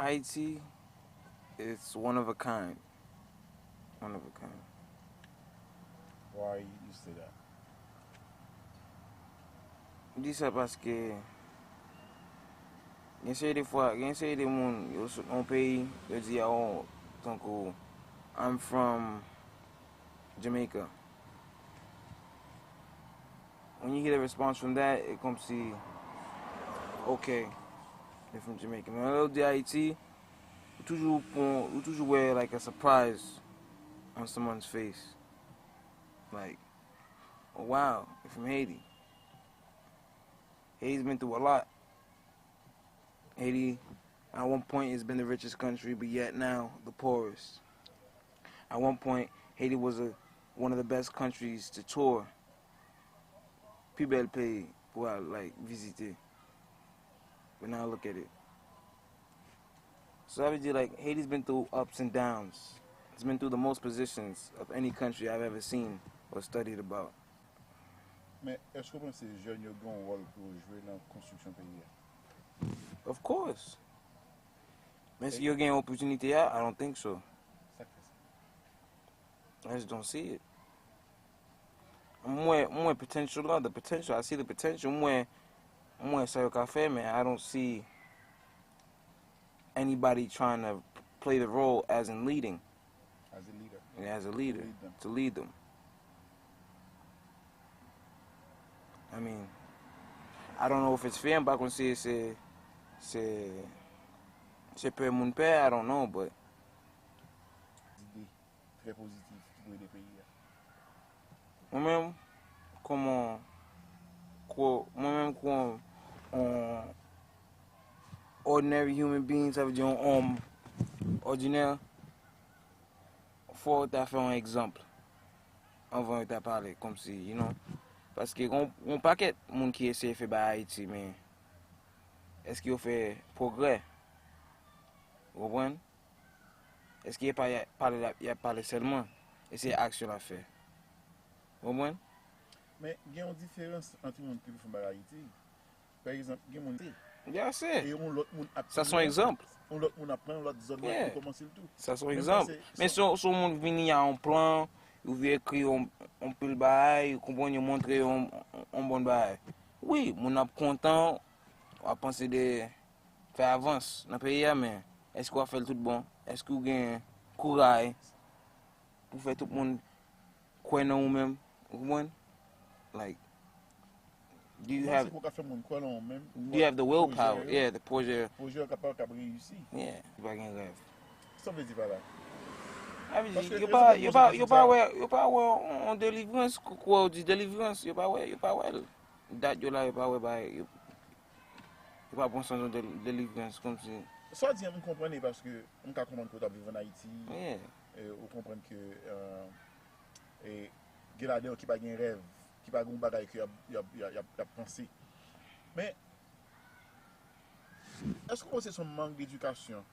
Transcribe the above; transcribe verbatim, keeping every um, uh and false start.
Haiti, it's one of a kind. One of a kind. Why you say that? M di sa paske gen seri de fwa, gen seri de moun, yo sot nan yon peyi, yo di, oh, tankou, I'm from Jamaica. When you get a response from that, e kòmsi, okay, they're from Jamaica. Men lè yo di Ayiti, ou toujou pran, ou toujou wè, like, a surprise on someone's face. Like, oh wow, you're from Haiti. Haiti's been through a lot. Haiti, at one point, has been the richest country, but yet now the poorest. At one point, Haiti was a, one of the best countries to tour. Pi bèl peyi pou al, like, vizite. But now look at it. So sa vle di, like, Haiti's been through ups and downs. It's been through the most positions of any country I've ever seen or studied about. Men èske w panse jèn yo gen yon wòl pou yo jwe nan konstriksyon peyi a? Of course. Men èske yo gen opòtinite a? I don't think so. Sa k fè sa? I just don't see it. M wè, m wè potential la, the potential, I see the potential. M wè, m wè sa yo ka fè, men I don't see anybody trying to play the role as in leading. As a leader. Yeah, as a leader, Lead them. To lead them. I mean, I don't know if it's fair, m pa konn si se, se, se pè moun pè, I don't know, but Zide trè pozitif ki pou ede peyi a. Mwen menm, kòman, ko, mwen menm, kòman, on ordinary human being, sa vle di yon òm òdinè, fò w ta fè yon egzanp anvan yo ta pale, kòmsi, you know, paske gon, gon pakèt moun ki eseye fè bagay Ayiti, men èske yo fè pwogrè? Ou konprann? Èske e pa y ap pale, y ap pale sèlman? E se aksyon l ap fè. Ou konprann? Men gen yon diferans ant yon moun ki pou fè yon bagay Ayiti. Pa egzanp, gen moun te. Ya se. E yon lòt moun ap Sa se yon egzanp. Yon lòt moun ap pran yon lòt zòn nan Yeah. pou kòmanse l tou. Sa se yon Men egzanp. sa se- Men si yon, si yon moun vini a yon plan, ou vin ekri yon, yon pil bagay, ou konprann, yon montre yon, yon bon bagay. Wi, moun ap kontan, w ap panse de fè avans nan peyi a, men èske w ap fè l tout bon? Èske w gen kouray pou fè tout moun kwè nan ou menm? Ou konprann? Like, do you Mwen have, se pou ka fè moun kwè nan ou menm. do you have the willpower? Pwojè yo, Yeah, the pwojè. Pwojè yo kapab kab reyisi. Yeah, li pa gen rèv. Sa w vle di pa la? Sa vle di, Paske yo yo pa, se yo pou pa, yo yo se pa sa. Wè, yo pa wè on, on deliverance, kou, kou w di deliverance, yo pa wè, yo pa wè l. Dat yo la, yo pa wè bagay, yo, yo pa pran sans on del-, deliverance, kòmsi. Sa w di an, m konprann li paske m ka konprann ke w t ap viv an Ayiti. Yeah. E, ou konprann ke euh, e, gen ladan yo ki pa gen rèv, ki pa gen yon bagay ke y ap, y ap, y ap, y ap, y ap panse. Men, èske w panse se yon mank d'edikasyon